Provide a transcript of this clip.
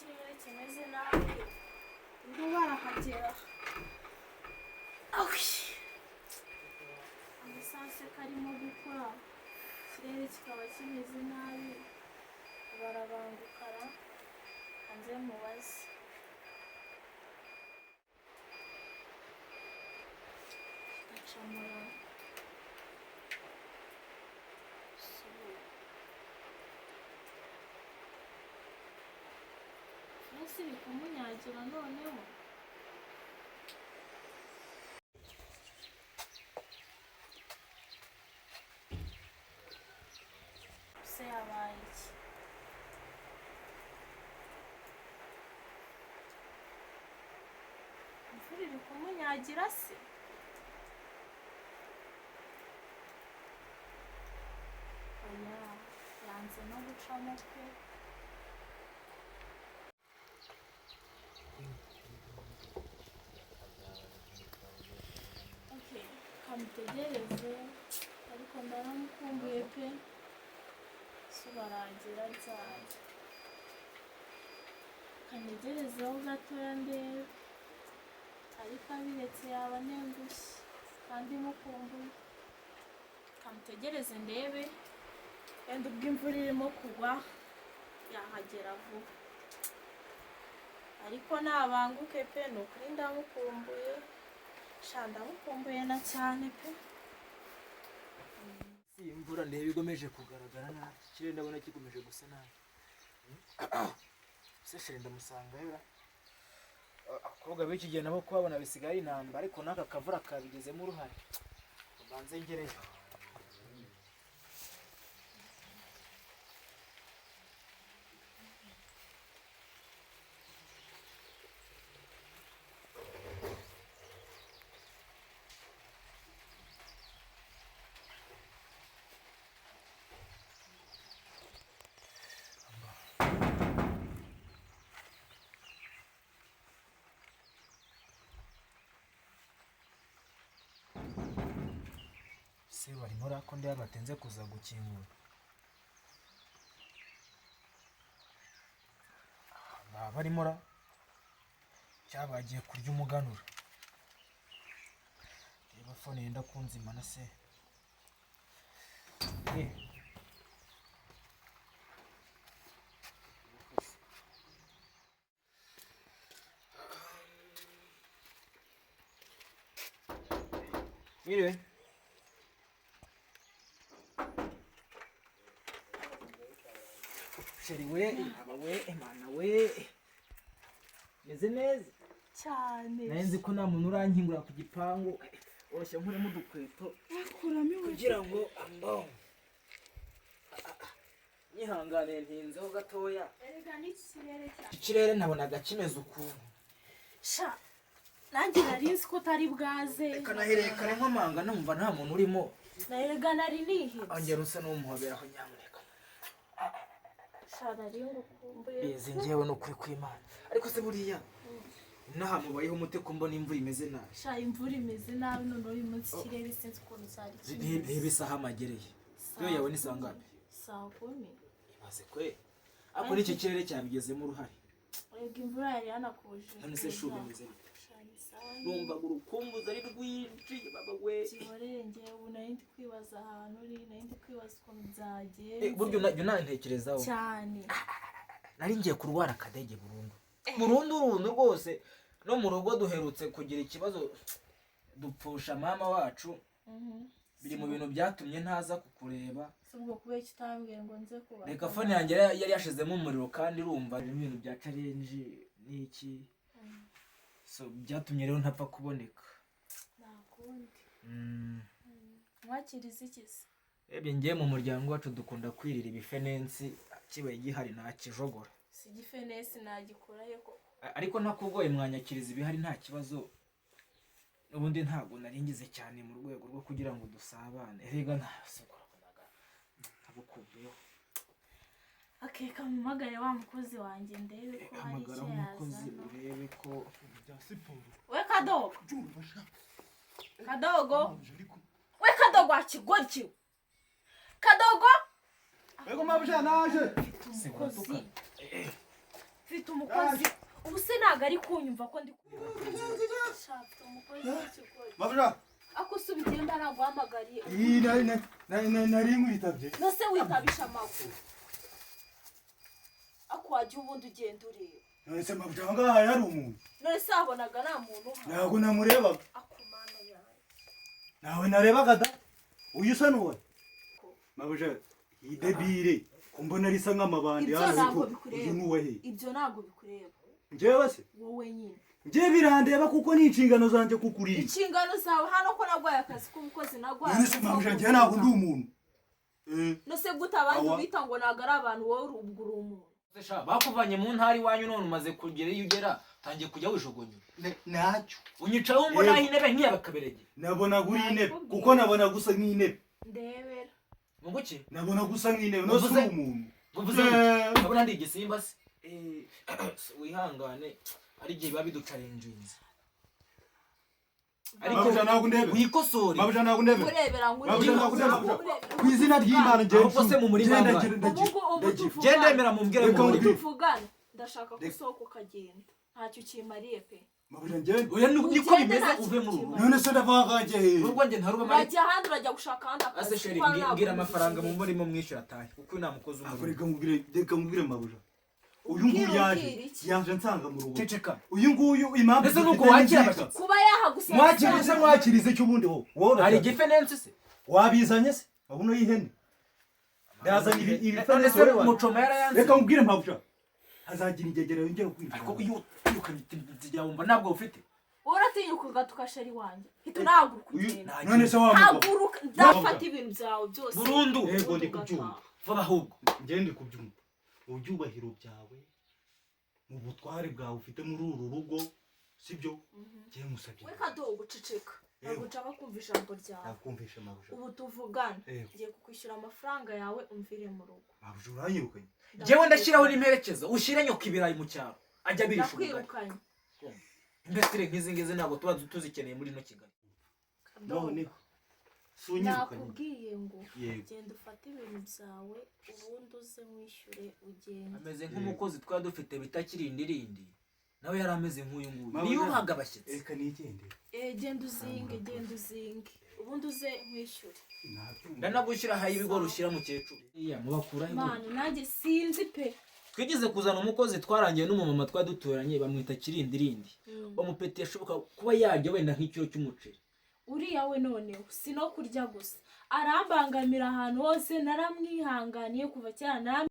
Ikirere kimeze nabi, ubwo barahagera. Awi, amasasu karimo gukora, ikirere kikaba kimeze nabi, barabangukara hanze mubaze. Ndacamura. Ese iri kumunyagira noneho? Se yabaye iki? Imvura iri kumunyagira se? Oya, yanze no gucamo pe. Okay, kamutegereze ariko ndaramukumbuye pe. Se barangira ryari? Kanegerezeho gatoya ndebe, ariko abiretse yaba anengushye kandi mukumbuye. Kamutegereze ndebe, wenda ubwo imvura irimo kugwa yahagera vuba, ariko nabanguke pe, ni ukuri ndamukumbuye. Sha, ndamukumbuye na cyane pe. Si imvura ndeba igomeje kugaragara nabi, ikirere ndabona gikomeje gusa nabi. Se chérie ndamusangayo ra? Abakobwa b'iki gihe nabo kubabona bisigaye ari intambara, ariko n'aka kavura kabigizemo uruhare. Mbanze ngereyo. Se barimo ra, ko ndeba batinze kuza gukingura? Baba barimo ra, cyangwa bagiye kurya umuganura? Reba phone yenda kunzimana se. Eh. Mwiriwe. Chérie we, aba we, mana we. Meze neza. Cyane. Nari nzi ko nta muntu urankingura ku gipangu. Oroshya nkuremo udukweto Akuramo inkweto. Kugira ngo ambo. Nyihanganiye ntinzeho gatoya. Erega n'iki kirere cyane. Iki kirere nabonaga kimeze ukuntu. Sha, nanjye nari nzi ko utari bwaze. Reka nahereye kare nkomanga numva nta muntu urimo. Erega nari nihebye. Ongera usa n'umuhoberaho nyamuneka. Sha, nari ngukumbuye. Bizi njyewe ni ukuri kw'Imana. Ariko se buriya inaha mubayeho mute ko mbona imvura imeze nabi? Sha, imvura imeze nabi noneho uyu munsi, ikirere sinzi ukuntu cyari kimeze. Reba isaha amagereye. Yo yawe ni saa ngapi? Saa 10. Ibaze kwe. Ariko n'iki kirere cyabigizemo uruhare. Erega imvura yari yanakuje. None se shu bimeze bite? Sha, ni sawa. Numvaga urukumbuzi ari rwinshi baba we. Gihorere, njyewe ubu nari ndi kwibaza ahantu uri, nari ndi kwibaza ukuntu byagenze. Eh, burya unajya unantekerezaho. Cyane. Nari ngiye kurwara akadege burundu. Burundu burundu rwose. No mu rugo duherutse kugira ikibazo, dupfusha mama wacu. Biri mu bintu byatumye ntaza kukureba. Si ubwo kubera icyo utambwiye ngo nze kuba? Reka, phone yanjye yari yashizemo umuriro, kandi urumva ibintu bya challenge n'iki. So byatumye rero ntapfa kuboneka. Nta kundi. Mwakiriza iki se? Ebye, ngiye mu muryango wacu dukunda kwirira ibifenensi, kibaye gihari ntakijogora. Si igifenesi nagikurayo koko? Ariko ntakugoye mwanyakiriza ibihari, nta kibazo. N'ubundi ntabwo nari ngize cyane mu rwego rwo kugira ngo dusabane. Erega ntabukumbuyeho. Akeka mpamagare wa mukozi wanjye ndebe ko hari Hamagara icyo umukozi yazana. urebe ko Bya siporo. We kadogo! Byumva sha. Kadogo! Nje ariko. We kadogo, wakigoryi, kadogo! Ego mabuja, naje. Umukozi. Mfite umukozi, ubu se ntabwo ari kunyumva ko ndi? Sha, mfite umukozi w'ikigoryi. Mabuja. Ako se ubigenda naguhamagariye? Iyi nari nkwitabye. Nose witabisha amaguru ako wajya ubundi ugenda ureba? None se mabuja, aho ngaha hari umuntu? None se wabonaga nta muntu uhari? Ntabwo namurebaga. Ako Mana yawe! Nawe narebaga da. Uyu usa n'uwe mabuja, iyi debire ko mbona risa nk'amabandi Ibyo hano ntabwo ariko bikureba. Uyu ni uwe he? Ibyo ntabwo bikureba. Njyewe se? Wowe nyine. Njyewe birandeba kuko ni inshingano zanjye kukurinda. Inshingano zawe hano ko nagwaye akazi k'umukozi, nagwaye None se akazi ko mabuja, njyewe ntabwo ndi umuntu? Nose gute abandi Awa. ubita ngo ntabwo ari abantu, wowe ubwo uri umuntu? Sha, bakuvanye mu ntara iwanyu none umaze kugera iyo ugera utangiye kujya wijugunya. Ntacyo. Unyicaho mbona Yego. intebe nk'iy'abakaberege. Nabonaga uri intebe Nakubwiye. kuko nabonaga usa nk'intebe. Ndebera. Ngo iki? Nabonaga usa nk'intebe, nose Uvuze? uri umuntu. Uvuze? Ndabona ndi igisimba se? Wihangane, hari igihe biba biducarenjinze, ariko Mabuja, ntabwo ndebera. wikosore. Mabuja, ntabwo ndebera. Kurebera ngo Mabuja, ntabwo ndebera. Ku izina ry'Imana, njyewe Ahubwo se mu murima ngenda wanjye. ndagira Ubu ndagira. tuvugana. Genda emera mumbwire Reka mu murima. nkubwire. Tuvugana, ndashaka ko Reka. usohoka ukagenda, ntacyo ukimariye pe. Mabuja, ngende? Oya, niko Ugende, bimeze, ntacyo uve muri uru rugo. None se ndavanganje he? Urugo njye ntarubamo ariko. Urajya ahandi, urajya gushaka ahandi akazi Ase chéri, kuko ntabwo mbwira amafaranga ubikeneye. mu murimo mwishyura atahe, kuko uyu nta mukozi Ako w'umurimo. reka nkubwire, reka nkubwire mabuja, uyu nguyu Ubwira, yaje ubwira iki? yaje nsanga mu rugo. Ceceka. Uyu nguyu impamvu Ese nuko dufite wakira ni nziza. abashyitsi? Kuba yahagusaba. Mwakirize, mwakirize icyo ubundi wowe Hari urashaka. igifenensi se? Wabizanye se? Abuno y'ihene ndazanye ibi None ibifenensi se wowe mucoma yarayanze? Reka nkubwire mabuja, hazagira ingegera yongera kwinjira. Ariko iyo wirukanye wumva ntabwo ufite. Uratinyuka ugatuka chéri wanjye? Hita unahaguruka Uyu ugenda. none se wa mugabo? Haguruka, ndafata ibintu byawe byose. Burundu. Yego, ndi ubundi kubyumva. ugataha. Vuba ahubwo. Njye ndi kubyumva mu byubahiro byawe, mu butware bwawe ufite muri uru rugo, sibyo? Njye musabye. We kadogo, guceceka. Ntabwo Yego. nshaka kumva ijambo ryawe. Nakumvishe mabuja. Ubu tuvugana, Yego. ngiye kukwishyura amafaranga yawe umvire mu rugo. Mabuja, uranyirukanye? Njyewe ndashyiraho n'imperekeza, ushyire nyoko ibirayi mu cyaro ajya abirisha ubugari. Ndakwirukanye. Imbesire nk'izi ngizi ntabwo tuba tuzikeneye muri ino Kigali. Kadogo, Noneho si unyirukanye? nakubwiye ngo Yego. genda ufate ibintu byawe, ubundi uze mwishyure ugende. Ameze nk'umukozi twari dufite bita Kirindirindi, nawe yari ameze nk'uyu nguyu. Mabuja. Niyo uhaga abashyitsi. Reka nigendere. Genda uzinge, genda uzinge, ubundi uze nkwishyure. Nabyumva. Ndanagushyira ibigori ushyira mukecuru. Iya mubakurahe? Mani, nanjye sinzi pe. Twigeze kuzana umukozi, twarangiye n'umumama twari duturanye bamwita Kirindirindi. Umupeti yashoboka kuba yarya wenda nk'ikiro cy'umuceri. Uriya we noneho si no kurya gusa, arambangamira ahantu hose. Naramwihanganiye kuva kera, naram